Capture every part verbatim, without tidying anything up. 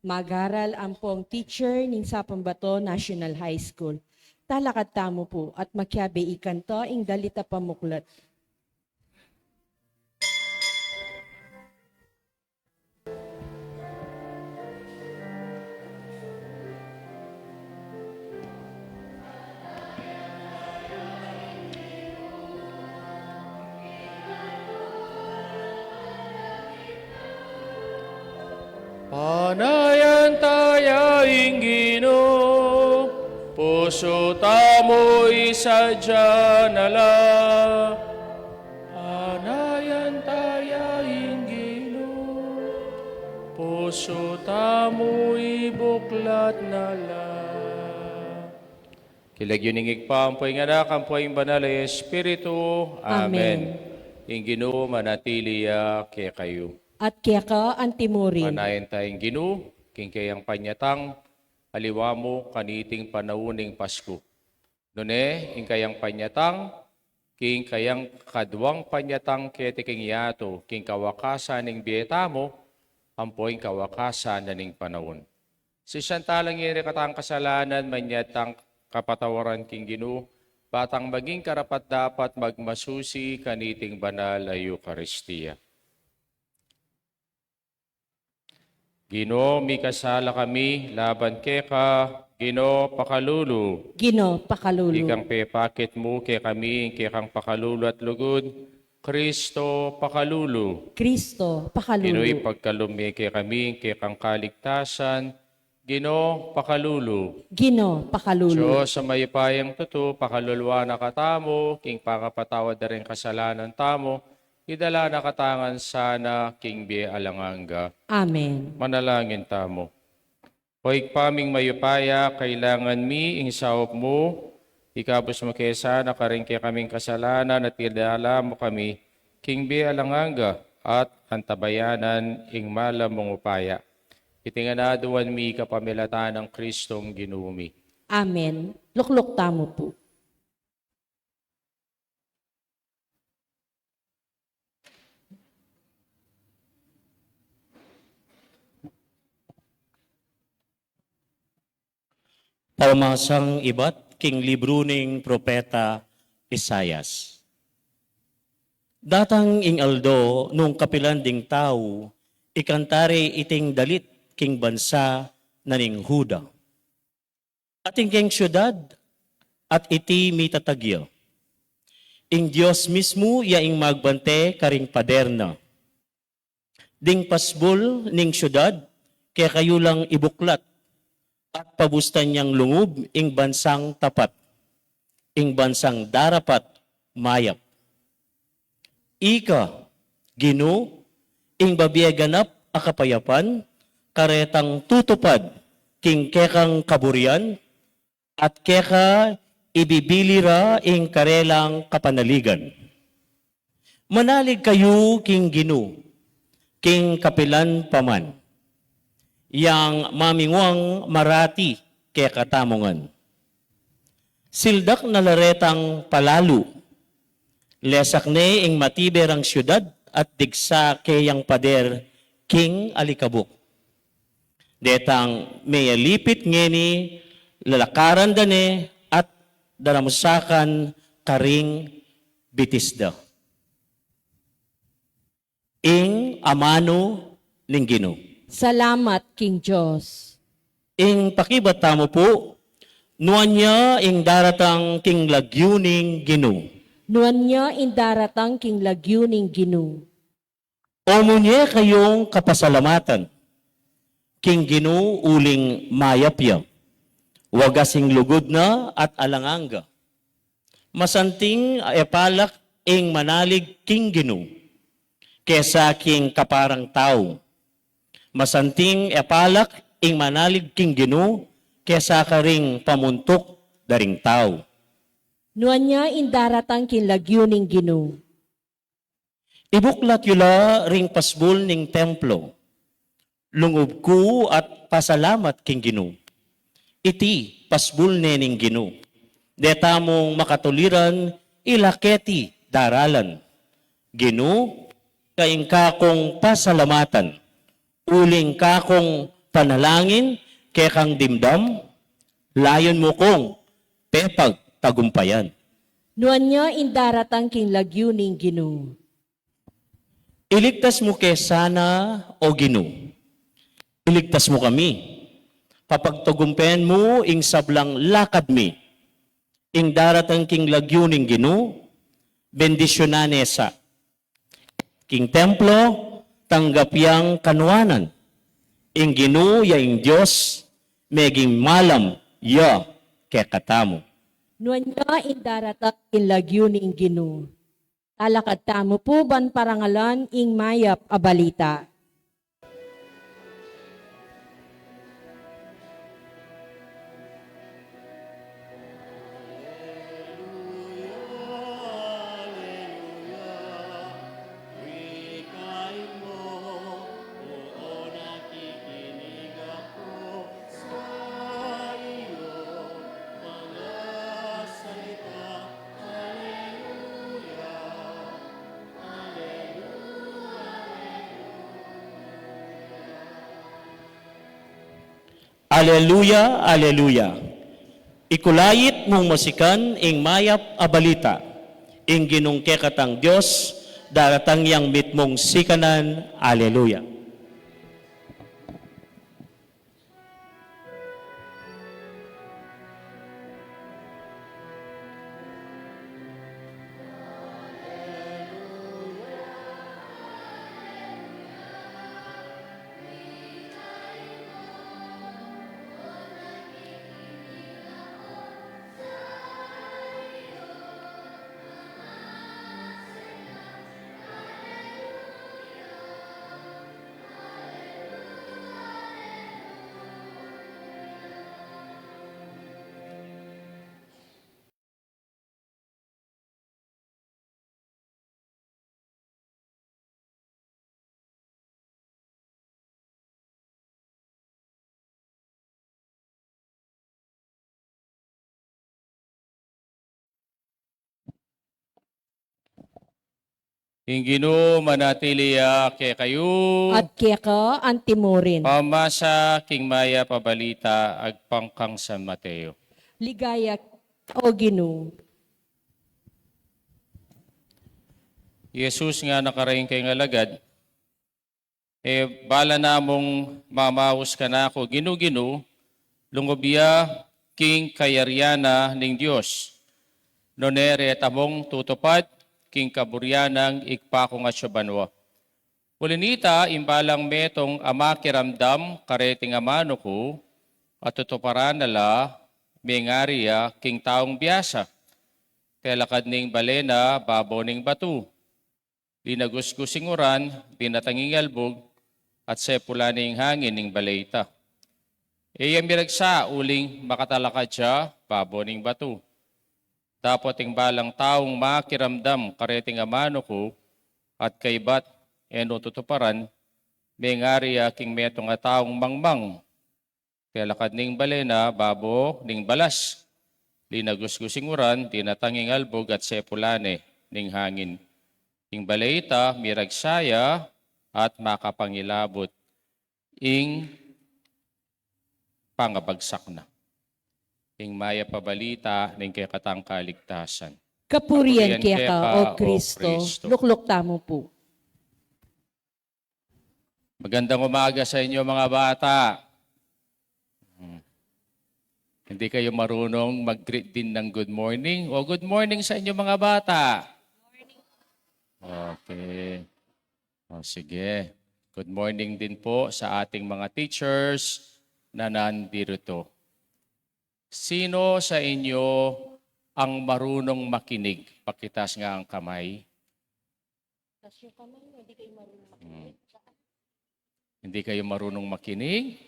Mag-aral ampong teacher ning Sapambato National High School. Talakad tamu pu at makiabe ikanta ing dalit a pamuklat. Panayan taya ing Ginu, pusu tamu isadya na la. Panayan taya ing Ginu, pusu tamu ibuklat na la. King lagyu ning Ibpa, ampo ing Anak, ampo ing Banal a Espiritu. Amen. Amen. Ing Ginu manatili ya kekayu. At keka antimurin. Panayan taya ing Ginu, king kayang panyatang, aliwa mu kaniting panaun ning Pasku. Nune, ing kayang panyatang, king kayang kaduang panyatang keti king yatu, king kawakasan ning bie tamu, ampo ing kawakasan na ning panaun. Sisian tala ngeni ring katang kasalanan, manyad tang kapatawaran king Ginu, ba tang maging karapat-dapat magmasusi kaniting banal a Eukaristia. Ginu, mikasala kami laban keka. Ginu, pakalulu. Ginu, pakalulu. Ikang pepakit mu kekami ing kekang pakalulu at lugud, Kristo, pakalulu. Kristo, pakalulu. Ginu, ipagkalub mu kekami ing kekang kaligtasan, Ginu, pakalulu. Ginu, pakalulu. Dios a mayupayang tutu, pakaluluan na katamu king pakapatawad da ring kasalanan tamu, idala na katamu ngan sana king bie alang angga. Amen. Manalangin tamu. O Ibpa ming mayupaya, kailangan mi ing saup mu, ikabus mu ke sana karing kekaming kasalanan at idala mu kami king bie alang angga at antabayanan ing malam mung upaya. Iti ngan aduan mi kapamilatan nang Kristong Ginu mi. Amen. Lukluk tamu pu. Pamamasang ibat king libru ning propeta Isaias. Datang ing aldo nung kapilan ding tau ikanta re iting dalit king bansa na ning Juda. Atin keng siudad at iti mitatag ya. Ing Dios mismu ya ing magbante karing pader na. Ding pasbul ning siudad, kekayu lang ibuklat, at pabustan yang lungub ing bansang tapat, ing bansang darapat mayap. Ika, Ginu, ing babie ganap a kapayapan, karetang tutupad king kekang kaburian, at keka ibibili ra ing karelang kapanaligan. Manalig kayu king Ginu, king kapilan pa man. Yang mamingwang marati kekatamu ngan. Sildak na la retang palalu. Lesak ne ing matibe rang siudad at digsa keyang pader king alikabuk. Detang meyalipit ngeni lalakaran da ne at daramusakan karing bitis da. Ing amanu ning Ginu. Salamat king Dios. Ing pakibat tamu pu, nuan ya ing daratang king lagyu ning Ginu. Nuan ya ing daratang king lagyu ning Ginu. O munye kayung kapasalamatan king Ginu uling mayap ya, wagas ing lugud na at alang angga. Masanting e palak ing manalig king Ginu kesa king kaparang tau. Masanting e palak ing manalig king Ginu kesa karing pamuntuk da ring tau. Nuan ya ing daratang king lagyu ning Ginu. Ibuklat yu la ring pasbul ning templo. Lungub ku at pasalamat king Ginu. Iti pasbul ne ning Ginu. Detamung makatuliran ila keti daralan. Ginu, ika ing kakung pasalamatan. Uling kakung Panalangin kekang dimdam, layun mu kung pepagtagumpayan. Nuan ya ing daratang king lagyu ning Ginu. Iligtas mu ke sana, O Ginu. Iligtas mu kami. Papagtagumpayan mu ing sablang lakad mi. Ing daratang king lagyu ning Ginu, bendisyunan ne sa. King templo, tanggap yang kanuanan. Ing Ginu ya ing Dios, meging malam ya kekatamu. Nuan ya ing daratang king lagyu ning Ginu. Talakad tamu pu ban parangalan ing mayap a balita. Aleluya, aleluya. Ikulait mung masikan ing mayap a balita. Ing Ginung kekatang Dios, daratang yang mitmung sikanan. Aleluya. Ing Ginu manatili ya kekayu. At keka anti mu rin. Pamasa king mayap a balita agpang kang San Mateo. Ligaya, O Ginu. Jesus ngana karing kayang alagad, E bala namung mamaus kanaku, Ginu, Ginu, lungub ya king kayarian na ning Dios, nune reta mung tutupad king kaburian nang Ibpa kung atsu banua. Uli na nita, ing balang metung a makiramdam kareting amanu ku, a tutuparan na la, mengari ya king taung biasa. Telakad ning bale na babo ning batu. Linagusgus ing uran, dinatang ing albug, at sepulan ne ing hangin ning bale ita. E ya miragsa uling makatalakad ya babo ning batu. Dapot ing balang taung makiramdam kareting amanu ku at kaibat e no tutuparan, mengari ya king metung a taung mangmang. Telakad ning bale na babo ning balas. Linagusgus ing uran, dinatang ing albug at sepulan ne ning hangin. Ing bale ita miragsa ya at makapangilabut ing pangabagsak na. Ing mayap a balita ning kekatang kaligtasan. Kapurian keka, O Kristo. Lukluk tamu pu. Magandang umaga sa inyo, mga bata. Hmm. Hindi kayo marunong mag-greet din ng good morning? O, good morning sa inyo, mga bata. Okay. O, sige. Good morning din po sa ating mga teachers na nandirito. Sino sa inyo ang marunong makinig? Pakitaas nga ang kamay. Taas yung kamay mo, hindi kayo marunong makinig. Hmm. Hindi kayo marunong makinig?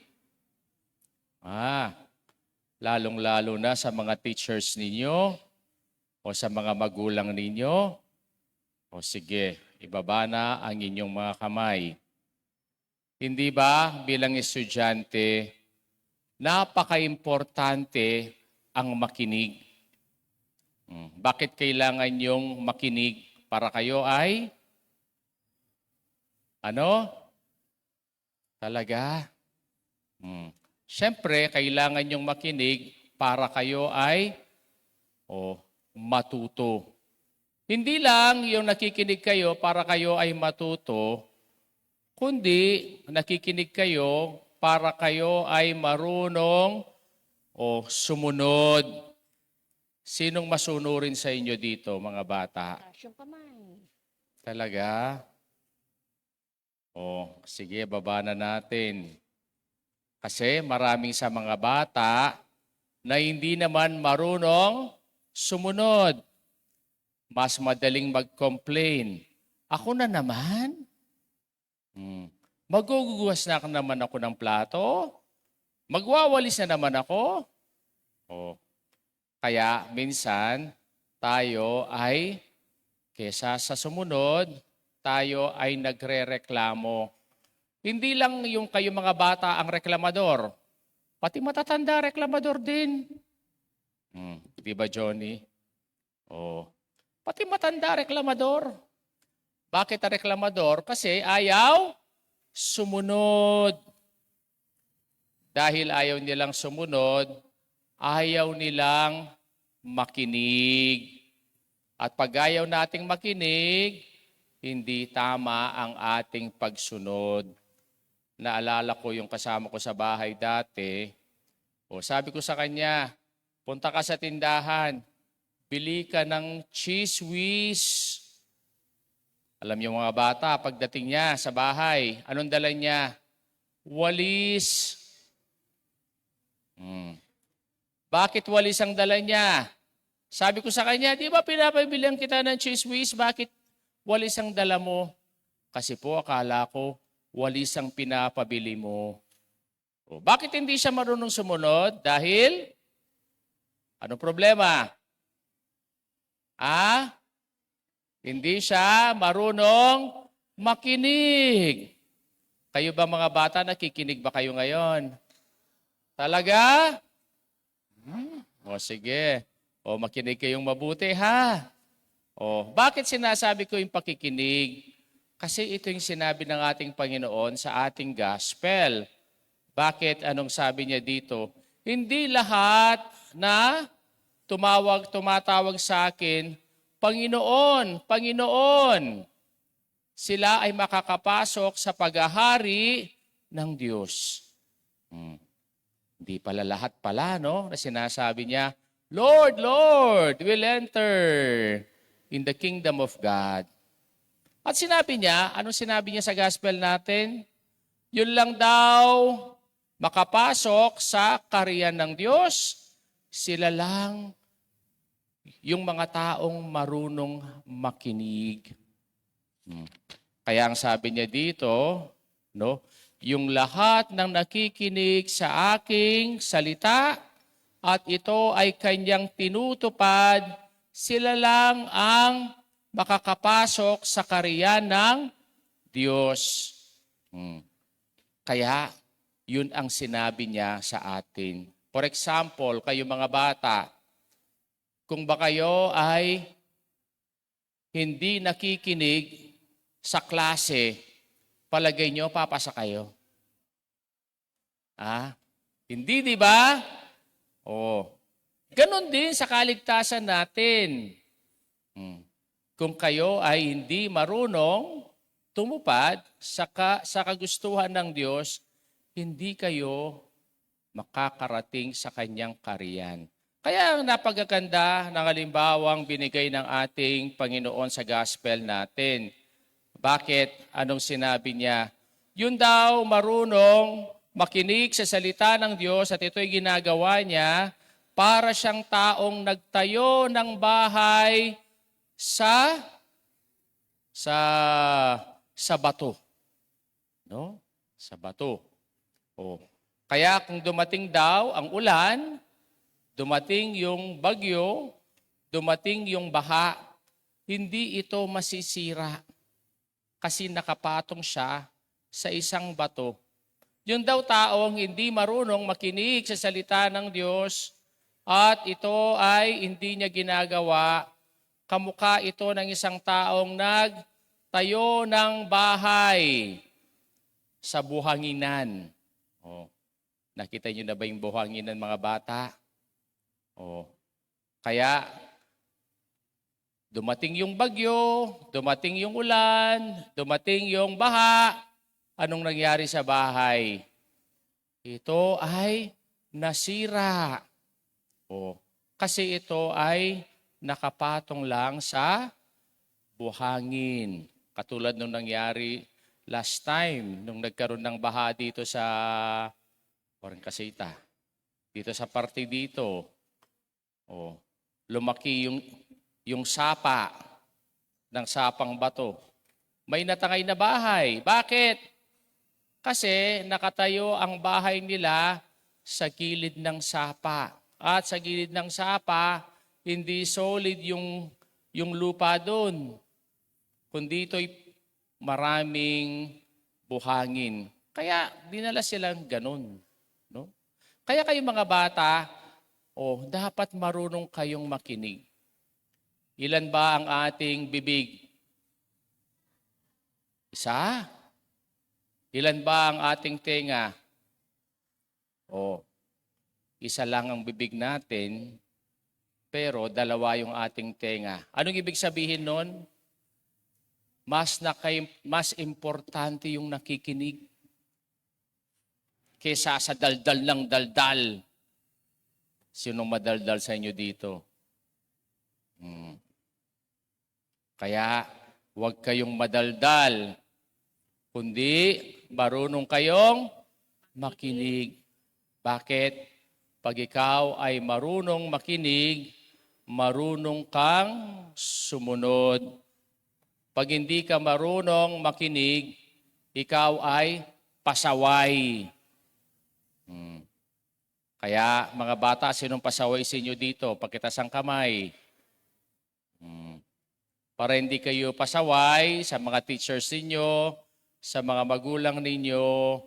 Ah, lalong-lalo na sa mga teachers ninyo o sa mga magulang ninyo. O sige, ibaba na ang inyong mga kamay. Hindi ba, bilang estudyante, napakaimportante ang makinig? Hmm, bakit kailangan yung makinig? Para kayo ay ano? Talaga? Hmm. Siyempre, kailangan yung makinig para kayo ay, o, matuto. Hindi lang yung nakikinig kayo para kayo ay matuto, kundi nakikinig kayo para kayo ay marunong o sumunod. Sinong masunurin sa inyo dito, mga bata? Taas yung kamay. Talaga? O, sige, baba na natin. Kasi maraming sa mga bata na hindi naman marunong sumunod. Mas madaling mag-complain. "Ako na naman? Hmm. Magugugas na naman ako ng plato? Magwawalis na naman ako?" O. Kaya minsan, tayo ay, kesa sa sumunod, tayo ay nagrereklamo. Hindi lang yung kayo mga bata ang reklamador. Pati matatanda reklamador din. Hmm, di ba, Johnny? O. Pati matanda reklamador. Bakit reklamador? Kasi ayaw sumunod. Dahil ayaw nilang sumunod, ayaw nilang makinig. At pag ayaw nating makinig, hindi tama ang ating pagsunod. Naalala ko yung kasama ko sa bahay dati. O, sabi ko sa kanya, "Punta ka sa tindahan, bili ka ng cheese whiz." Alam niyo, mga bata, pagdating niya sa bahay, anong dala niya? Walis. Hmm. Bakit walis ang dala niya? Sabi ko sa kanya, "Di ba pinapabilan kita ng cheese whiz? Bakit walis ang dala mo?" "Kasi po, akala ko walis ang pinapabili mo." O, bakit hindi siya marunong sumunod? Dahil, anong problema? Ah? Hindi siya marunong makinig. Kayo ba, mga bata, nakikinig ba kayo ngayon? Talaga? Hmm? O, sige. O, makinig kayong mabuti, ha? O, bakit sinasabi ko yung pakikinig? Kasi ito yung sinabi ng ating Panginoon sa ating gospel. Bakit? Anong sabi niya dito? "Hindi lahat na tumawag, tumatawag sa akin, 'Panginoon, Panginoon,' sila ay makakapasok sa paghahari ng Diyos." Hmm. Hindi pala lahat pala, no, na sinasabi niya, "Lord, Lord, will enter in the kingdom of God." At sinabi niya, anong sinabi niya sa gospel natin? Yun lang daw makapasok sa kaharian ng Diyos, sila lang yung mga taong marunong makinig. Hmm. Kaya ang sabi niya dito, no, "Yung lahat ng nakikinig sa aking salita at ito ay kanyang tinutupad, sila lang ang makakapasok sa kaharian ng Diyos." Hmm. Kaya, yun ang sinabi niya sa atin. For example, kayo mga bata, kung ba kayo ay hindi nakikinig sa klase, palagay nyo, papasa kayo? Ah, hindi, di ba? Oh. Ganun din sa kaligtasan natin. Hmm. Kung kayo ay hindi marunong tumupad sa ka-, sa kagustuhan ng Diyos, hindi kayo makakarating sa kanyang kaharian. Kaya ang napagaganda ng halimbawang binigay ng ating Panginoon sa gospel natin. Bakit? Anong sinabi niya? Yun daw marunong makinig sa salita ng Diyos at ito'y ginagawa niya para siyang taong nagtayo ng bahay sa, sa, sa bato. No? Sa bato. O. Kaya kung dumating daw ang ulan, dumating yung bagyo, dumating yung baha, hindi ito masisira kasi nakapatong siya sa isang bato. Yung daw taong hindi marunong makinig sa salita ng Diyos at ito ay hindi niya ginagawa, kamukha ito ng isang taong nagtayo ng bahay sa buhanginan. Oh. Nakita niyo na ba yung buhangin ng mga bata? Oh. Kaya, dumating yung bagyo, dumating yung ulan, dumating yung baha. Anong nangyari sa bahay? Ito ay nasira. Oh. Kasi ito ay nakapatong lang sa buhangin. Katulad nung nangyari last time, nung nagkaroon ng baha dito sa Barangay Casita. Dito sa parte dito, oh, lumaki yung, yung sapa ng sapang bato. May natangay na bahay. Bakit? Kasi nakatayo ang bahay nila sa gilid ng sapa. At sa gilid ng sapa, hindi solid yung, yung lupa doon, kundi ito'y maraming buhangin. Kaya dinala silang ganun, no? Kaya kayo mga bata, oh, dapat marunong kayong makinig. Ilan ba ang ating bibig? Isa. Ilan ba ang ating tenga? Oh, isa lang ang bibig natin, pero dalawa yung ating tenga. Anong ibig sabihin nun? Mas, na kay, mas importante yung nakikinig kesa sa daldal ng daldal. Sinong madaldal sa inyo dito? Hmm. Kaya, huwag kayong madaldal, kundi marunong kayong makinig. Bakit? Pag ikaw ay marunong makinig, marunong kang sumunod. Pag hindi ka marunong makinig, ikaw ay pasaway. Hmm. Kaya, mga bata, sinong pasaway sa inyo dito? Pakitaas ang kamay. Hmm. Para hindi kayo pasaway sa mga teachers ninyo, sa mga magulang ninyo,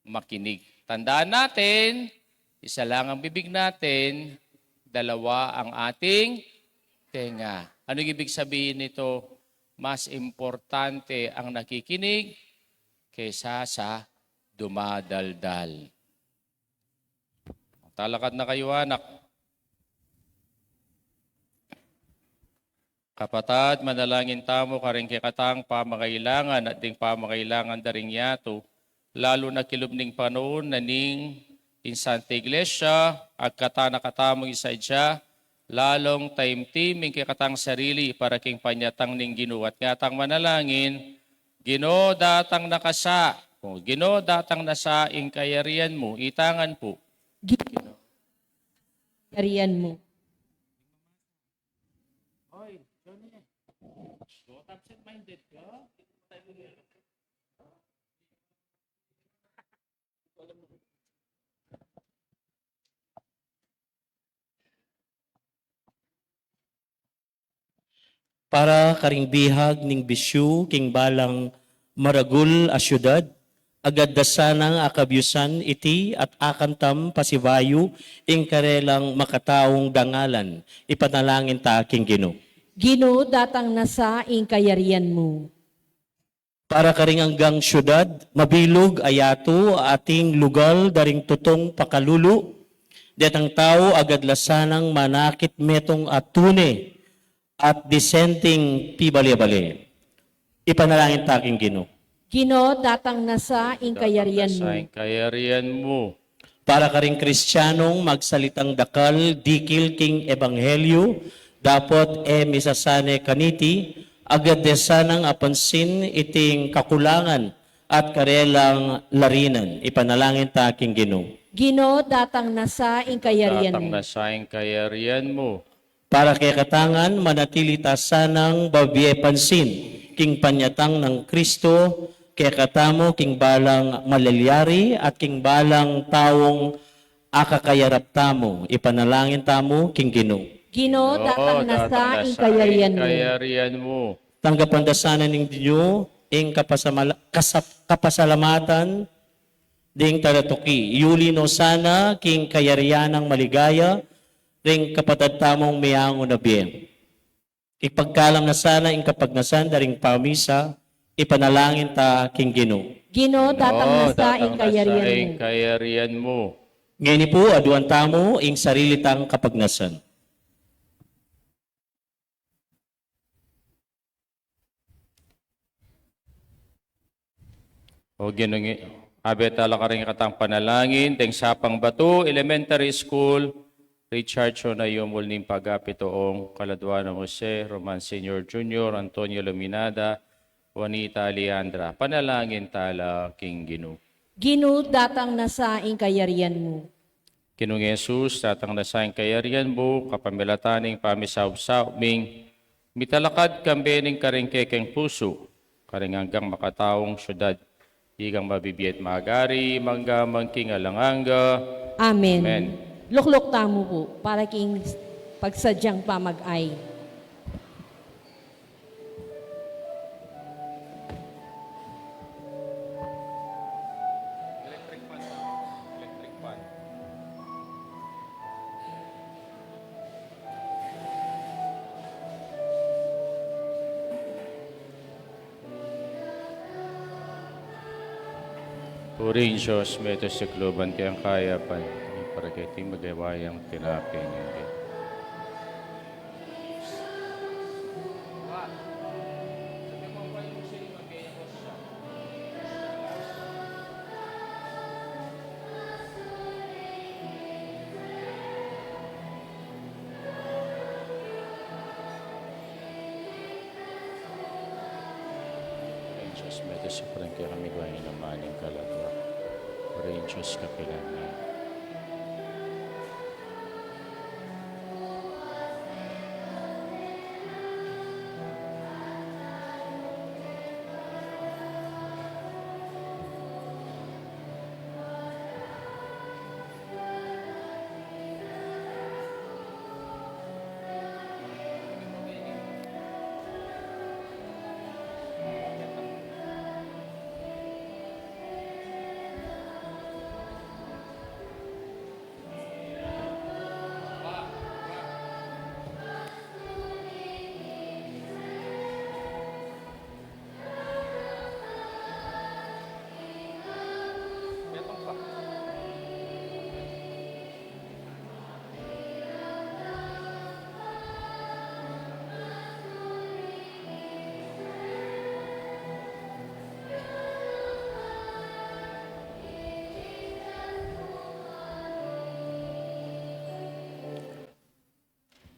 makinig. Tandaan natin, isa lang ang bibig natin, dalawa ang ating tenga. Anong ibig sabihin nito? Mas importante ang nakikinig kaysa sa dumadaldal. Talakad na kayo, anak. Kapatad, manalangin tamu karing kekatang pamangailangan at ding pamangailangan da ring yatu, lalu na kilub ning panaun na ning ing Santa Iglesia, agkatan na katamu ing sadya, lalung taimtim ing kekatang sarili para king panyatang ning Ginu. At ngatang manalangin, Ginu, datang na ka sa. O, Ginu, datang na sa ing kayarian mu. Itangan pu. Ginu, kayarian mu. Oy, Johnny. Absent-minded ka? Para karing bihag ning bisyu king balang maragul a syudad, agad da sanang akabyusan iti at akantam pasibayu ing karelang makataung dangalan. Ipanalangin ta king Ginu. Ginu, datang na sa ing kayarian mu. Para karing anggang syudad, mabilug a yatu ating lugal da ring tutung pakalulu, detang tau agad la sanang manakit metung a tune at disenteng pibale-bale. Ipanalangin ta king Ginu. Ginu, datang na sa ing kayarian mu. Datang na sa ing kayarian mu. Para karing Kristianong magsalitang dakal dikil king ebanghelyu, dapot e misasane kaniti, agad de sanang apansin iting kakulangan at karelang larinan. Ipanalangin ta king Ginu. Ginu, datang na sa ing kayarian mu. Datang na sa ing kayarian mu. Para kekatangan, manatili ta sanang babie pansin king panyatang nang Kristo kekatamu, king balang malalyari at king balang taung akakayarap tamu. Ipanalangin tamu king Ginu. Ginu, datang na sa ing kayarian mu. Tanggapan da sana ning Ginu ing kapasamala-, kasap-, kapasalamatan ding taratuki. Yuli no sana king kayarian nang maligaya ring kapatad tamung miyangu na bie. Ipagkalam na sana ing kapagnasan da ring pamisa. Ipanalangin ta king Ginu. Ginu, datang na sa ing kayarian mu. Datang na sa ing kayarian mu. Ngeni pu, aduan tamu ing sarili tang kapagnasan. O Ginu, abe tala karing katang panalangin deng Sapang Batu Elementary School, Richard Chonayumul ning Pagapitong, kaladua nang Jose, Roman Senior Junior, Antonio Luminada, Juanita Leandra. Panalangin tala king Ginu. Ginu, datang na sa ing kayarian mu. Ginung Jesus, datang na sa ing kayarian mu, kapamilatan ning pamisausau ming mitalakad kambe ning karing kekeng pusu, karing anggang makataung syudad, ikang mabibie at magari, mangga man king alang angga. Amen. Amen. Lukluk tamu pu, para king pagsadyang pamag-ay. Electric fan, electric fan. Purihin Diyos, meto sikluban kayang kayapan, para keti magawayang tinape ngeni. Purihin Diyos, meto sikluban kekami gawan ning kaladwa. Purihin Diyos kapilan man.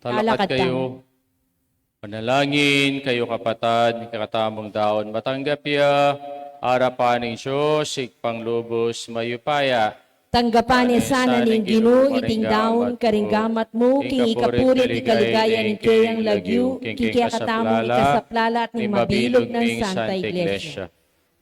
Talakad kayu. Manalangin kayu, kapatad, ing kekatamung daun matanggap ya arapan ning Dios, Ibpang lubus mayupaya. Tanggapan ne sana ning Ginu iting daun karing gamat mu, king ikapuri at ikaligaya ning keyang lagyu, king kekatamung ikasaplala at ning mabilug nang Santa Iglesia.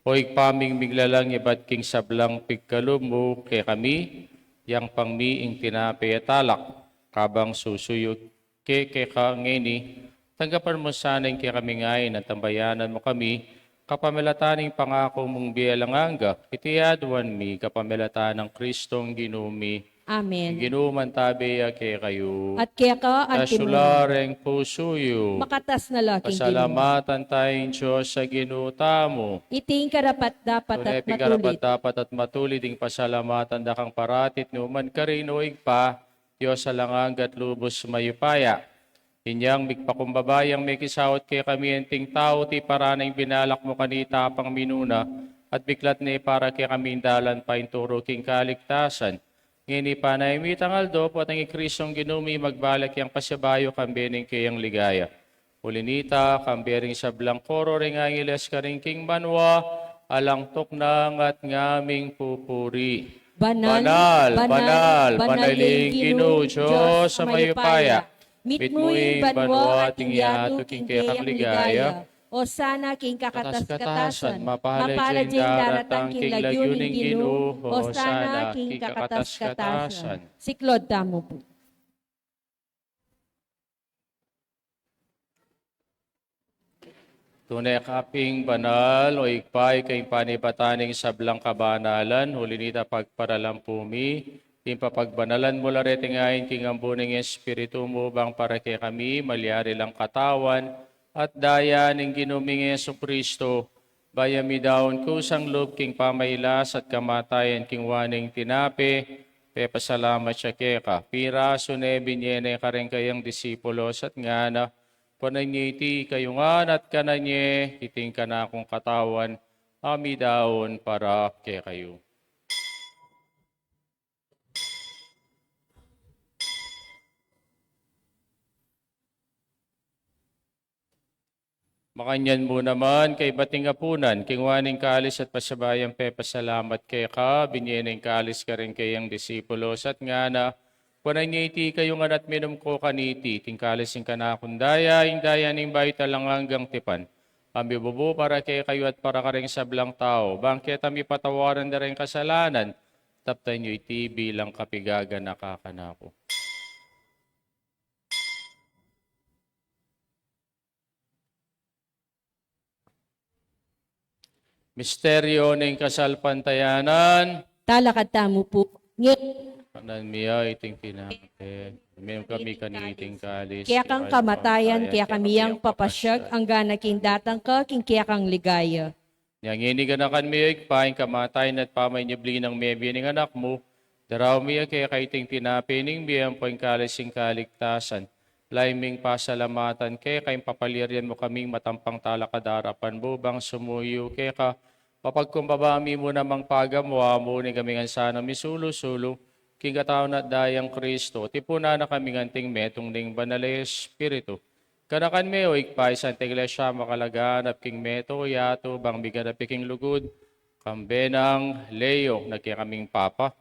O Ibpa ming miglalang, ibat king sablang pigkalub mu kekami, yang pang mi ing tinape at alak, kabang susuyu ke keka ngeni, tanggapan mu sana ing kekaming ain at tambayanan mu kami, kapamilatan ning pangaku mung bie alang angga, iti aduan mi kapamilatan nang Kristong Ginu mi. Amen. Ing Ginu mantabe ya kekayu. At keka anti mu. Tasula reng pusu yu. Makatas na la king Ginu. Pasalamatan taya ing Dios a Ginu tamu. Iti ing karapat-dapat at matulid. Tune pin karapat-dapat at matulid ing pasalamatan da kang parati at nukarin man, O Ibpa, Dios alang angga at lubus mayupaya. Inyang migpakumbaba yang mekisaut kekami anting tau, tiparan na ing binalak mu kanita pang minuna, at biklat ne para kekami ing dalan painturu king kaligtasan. Ngeni, panayam itang aldo, potang i Kristong Ginu mi, magbalik yang pasibayu kambe ning keyang ligaya. Uli nita, kambe ring sablang koro ring angeles karin king banua, alang tuknang at ngaming pupuri. Banal, banal, banal ing Ginu, Dios a mayupaya. Mitmu ing banua at ing yatu king kekang ligaya. Osana king kakatas-katasan. Mapala ing daratang king lagyu ning Ginu. Osana king kakatas-katasan. Siklaud tamu pu. Tune ka pin banal, O Ibpa, ika ing panibatan ning sablang kabanalan, uli nita pagparalan pu mi ing papagbanalan mu la reting ain king ambun ning Espiritu mu, bang para kekami malyari lang katawan at daya ning Ginu ming Jesucristo, bayu mi daun kusang lub king pamailas at kamatayan king wari ning tinape pepasalamat ya keka. Pirasu ne, binye ne karing kayang disipulos at ngana: Kuanan ye iti kayu ngan at kanan ye, iti ing kanakung katawan, a midaun para kekayu. Makanyan mu naman, kaybat ning apunan, kinua ne ing kalis at pasibayu yang pepasalamat keka, binye ne ing kalis karing kayang disipulos at ngana: Kuanan ye iti kayu ngan at minum ko kaniti, iti ing kalis ning kanakung daya, ing daya ning bayu at alang anggang tipan, a mibubu para kekayu at para karing sablang tau, bang keta mipatawaran da ring kasalanan. Taptan yu iti bilang kapigaganaka kanaku. Misteryo ning kasalpantayanan. Talakad tamu pu. Nge- Kanan mi ya iting pinape. Minum kami kaniting kalis. Kekang kamatayan, kekami yang papasyag, anggana king datang ka king kekang ligaya. Nya ngeni ganakan mi, O Ibpa, ing kamatayan at pamanyubli nang mebie ning Anak mu, daraun mi ya keka iting pinape ning bie ampo ing kalis ning kaligtasan. Lalu ming pasalamatan keka ing papalyarian mu kaming matampang talakad king arapan mu, bang sumuyu keka. Mapagkumbaba mi mu namang pagamu-amu, nune ngan sana misulu-sulu king katawan at dayang Kristo, tipunan na kami ngan anting metung ning Banal a Espiritu. Ganakan me, O Ibpa, ing Santa Iglesia makalaganap king mabilug a yatu, bang miganap ya king lugud, kambe nang Leo na kekaming Papa,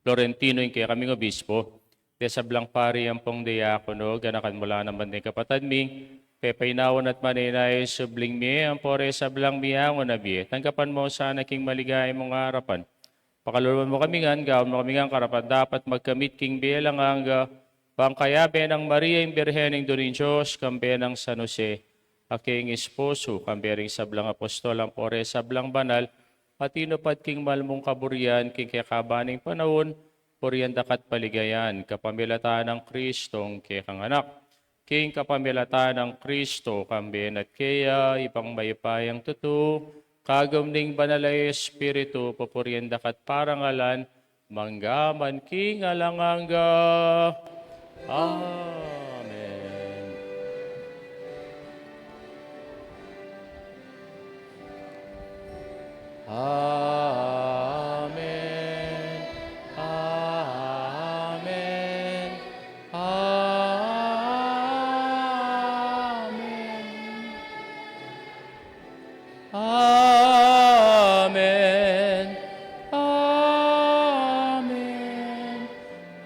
Florentino ing kekaming Obispo, ding sablang pari ampong diakono, ganakan mu la naman ding kapatad mi pepainawan at manenaya king subling mie, ampo reng sablang miangu na bie, tanggapan mu sana king maligaya mung arapan. Pakalulwan mu kami ngan, gawan mu kami ngan karapat-dapat magkamit king bie alang angga, bang kayabe nang Maria ing Birhen, Indu ning Dios, kambe nang San Jose a king esposo, kambe ring sablang apostol ampo reng sablang banal a tinupad king mal mung kaburian king kekaban ning panaun, purian da ka at paligayan, kapamilatan nang Kristong kekang Anak. King kapamilatan nang Kristo, kambe na at keya, Ibpang mayupayang tutu, kagum ning Banal a Espiritu, pupurian da ka at parangalan, mangga man king alang angga. Amen. Amen. Amen. Amen. Amen.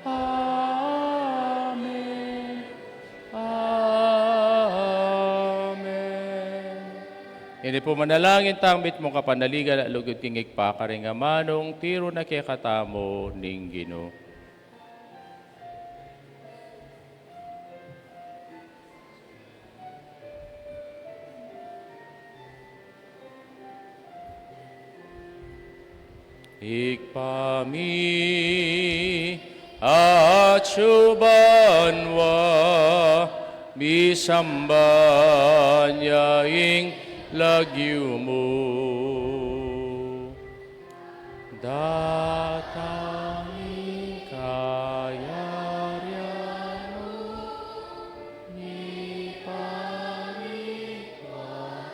Amen. Amen. Amen. Ini pu manalangin tang mitmung kapanaligan at lugud king Ibpa karing amanung tiru na kekatamu ning Ginu. Ibpa mi, atsu ka banua, misamban ya ing lagyu mu. Datang ing kayarian mu, mipamintuan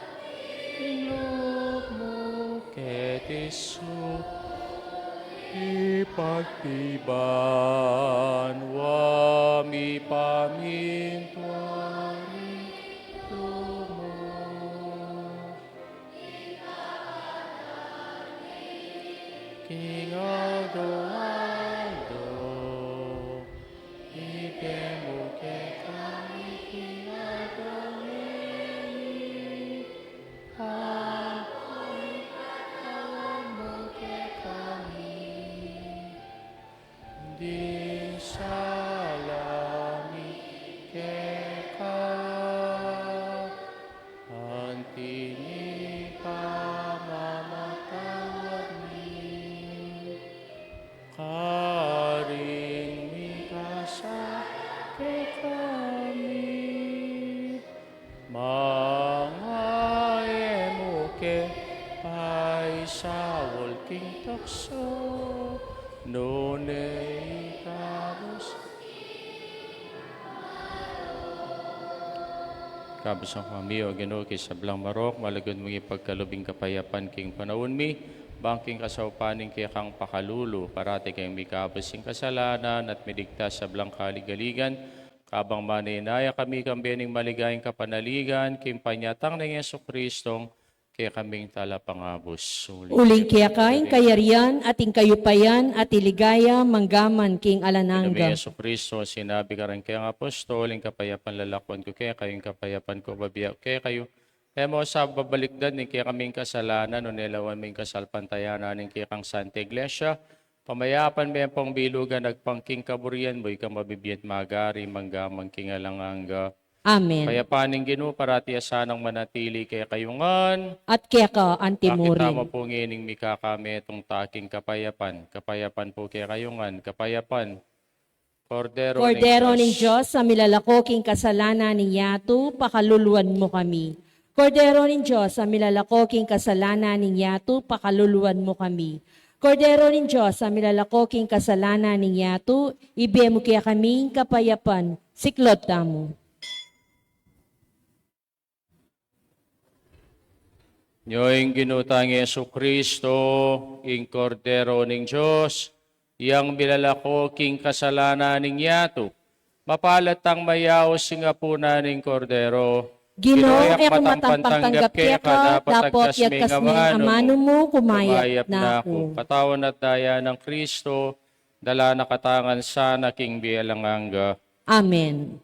ing lub mu keti sulip anti banua, mipamintuan ing lub mu. King aldo-aldo, ibie mu kekami king aldo ngeni, ampo ipatawad mu kekami ding sala mi keka, anti ing pamamatawad mi karing mikasala kekami. Manga e mu ke paisaul king So, nune ikabus. Kabusan kami, O Ginu, king sablang marok, malugud mung ipagkalub ing kapayapan king panaun mi, bang king kasaupan ning kekang pakalulu, parati keng mikabus king kasalanan at miligtas sablang kaligaligan, kabang manenaya kami kang bie ning maligayang kapanaligan, king panyatang nang Jesucristong kekaming talapangabus. Uling keka ing kayarian, at ing kayupayan, at ing ligaya, mangga man king alang angga. Ginu ming Jesucristo, sinabi karing kayang apostol, ing kapayapan lalakwan ku kekayu, ing kapayapan ku bibie ku kekayu. E mu sa babalikdan ing kekaming kasalanan, nune lawan mu ing kasalpantayanan ning kekang Santa Iglesia, pamayapan me ampong bilugan agpang king kaburian mu, ika mabibie at magari, mangga man king alang angga. Amen. Kayapan ning Ginu, parati ya sanang manatili kekayu ngan. At keka antimurin. Pakit tamu pu ngening mikakametung taking kapayapan. Kapayapan pu kekayu ngan. Kapayapan. Kordero ning Dios. Kordero ning Dios, a milalako king kasalanan ning yatu, pakaluluan mu kami. Kordero ning Dios, a milalako king kasalanan ning yatu, pakaluluan mu kami. Kordero ning Dios, a milalako king kasalanan ning yatu, ibie mu kekami ing kapayapan. Siklaud tamu. Nyo ing Ginu tang Jesucristo, ing Kordero ning Dios, yang milalako king kasalanan ning yatu. Mapalad tang mayaus king apunan ning Kordero. Ginu, e ku matampang tanggap keka, dapot yagkas me ing amanu mu, kumayap na ku. Katawan at daya nang Kristo, dala na katamu ngan sana king bie alang angga. Amen.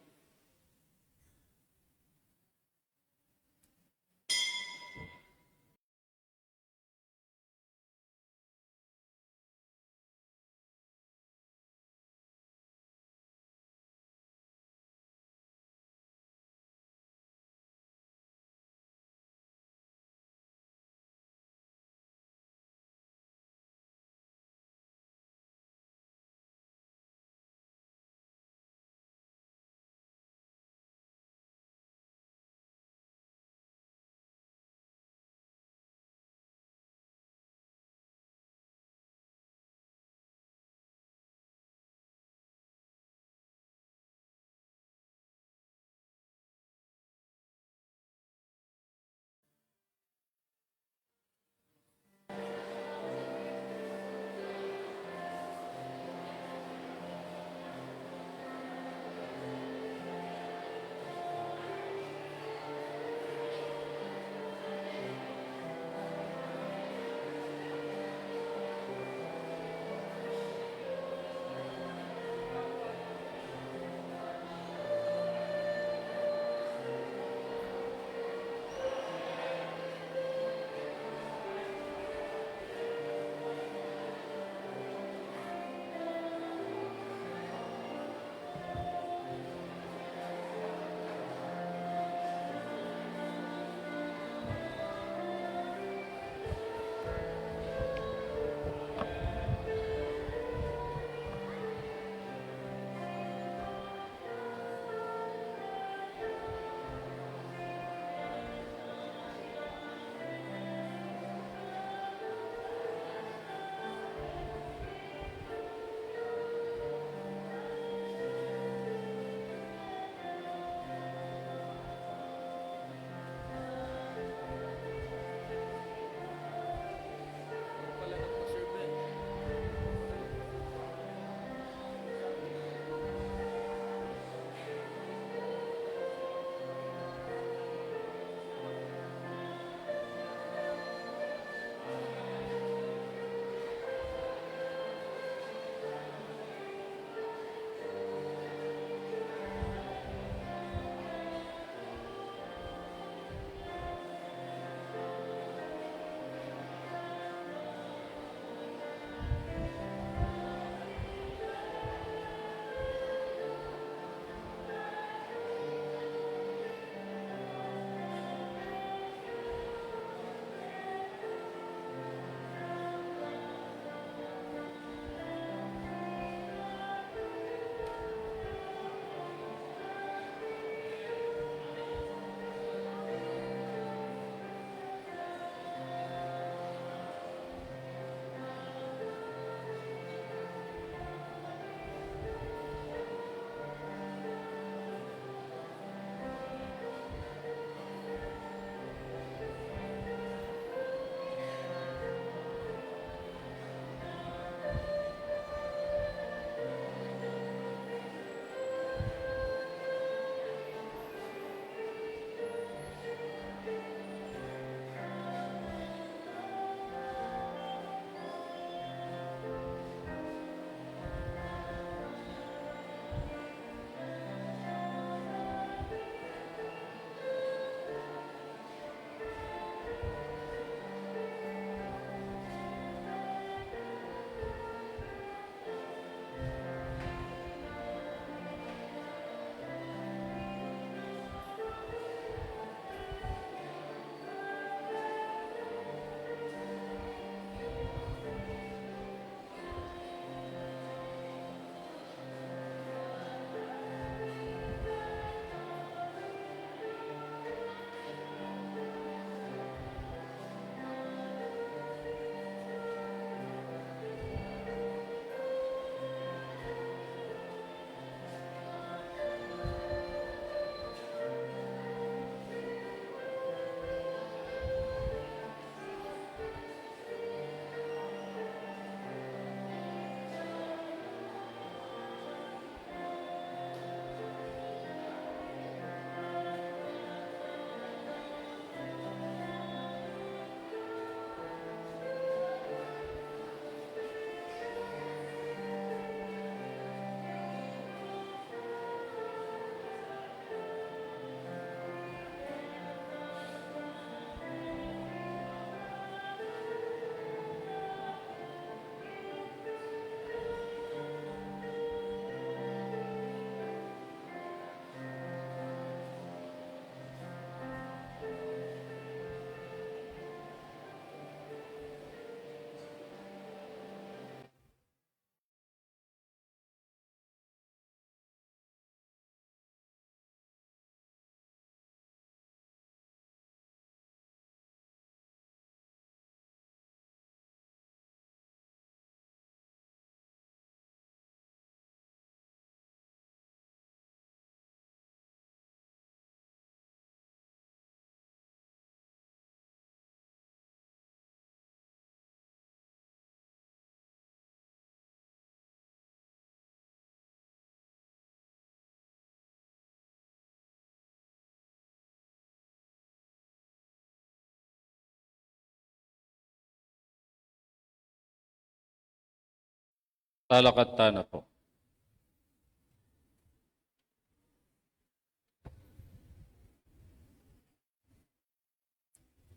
Talakad tana pu.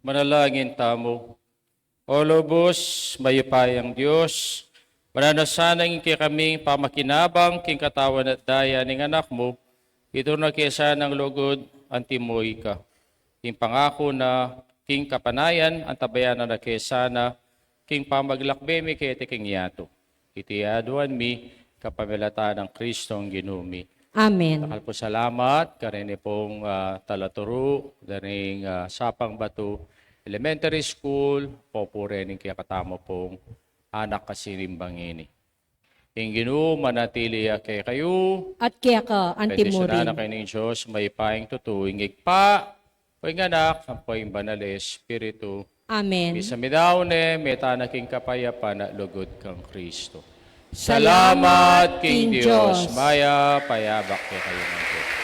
Manalangin tamu. O lubus mayupayang Dios, mananu sana ing kekaming pamakinabang king katawan at daya ning Anak mu, iturna ke sana ing lugud anti mu ika. Ing pangaku na king kapanayan, antabayanan na ke sana king pamaglakbe mi keti king yatu. Iti aduan mi kapamilatan nang Kristong Ginu mi. Amen. Dakal pung salamat karini pung, ah, talaturu da ring, ah, Sapang Batu Elementary School, papuri ning kekatamu pung anak a sinimba ngeni. Ing Ginu manatili ya kekayu. At keka anti mu rin. Bendisyunan na kayu ning Dios mayupayang tutu, ing Ibpa, ing Anak, ampo ing Banal a Espiritu. Amen. Misa midaun ne, mete tana king kapayapan at lugud kang Kristo. Salamat king Dios. Mayap a abak kekayu ngan pu.